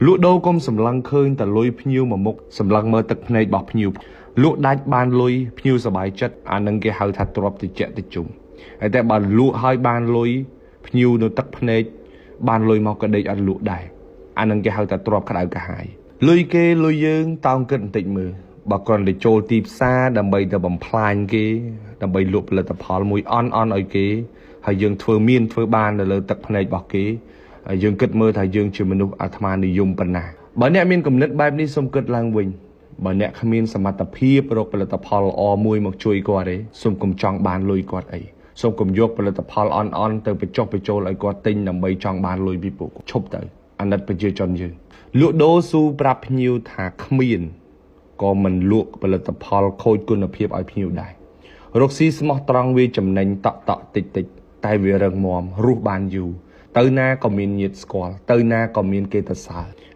លក់ដូរកុំសម្លឹងឃើញតែលុយភ្ញៀវមួយមុខសម្លឹងមើលទឹកភ្នែករបស់ភ្ញៀវលក់ដាច់បានលុយភ្ញៀវសប្បាយចិត្តអានឹងគេហៅថាទ្រព្យតិចតិជុំហើយតែបើលក់ហើយបានលុយភ្ញៀវនៅទឹកភ្នែកបានលុយមកក៏ដេកអត់លក់ដែរអានឹងគេហៅថាទ្រព្យក្តៅក្រហាយលុយគេលុយយើងតោងគិតបន្តិចមើលបើគ្រាន់តែចូលទីផ្សារដើម្បីទៅបំផ្លាញគេដើម្បីលក់ផលិតផលមួយអន់អន់ឲ្យគេហើយយើងធ្វើមានធ្វើបាននៅលើទឹកភ្នែករបស់គេហើយយើងគិតមើលថាយើងជាមនុស្សអាត្មានិយមប៉ុណ្ណាបើអ្នកមានគំនិតបែបនេះសូមគិតឡើងវិញបើអ្នកគ្មានសមត្ថភាពរកផលិតផលល្អមួយមកជួយគាត់ទេសូមកុំចង់បានលុយគាត់អីសូមកុំយកផលិតផលអន់អន់ទៅបញ្ចុះបញ្ចូលឲ្យគាត់ទិញដើម្បីចង់បានលុយពីពួកគាត់ឈប់ទៅអាណិតប្រជាជនយើងលក់ដូរស៊ូប្រាប់ភ្ញៀវថាគ្មានក៏មិនលក់ផលិតផលខូចគុណភាពឲ្យភ្ញៀវដែររកស៊ីស្មោះត្រង់វាចំណេញតក់តក់តិចតិចតែវារឹងមាំរស់បានយូរទៅណាក៏មានញាតិស្គាល់ទៅណាក៏មានគេទៅសើ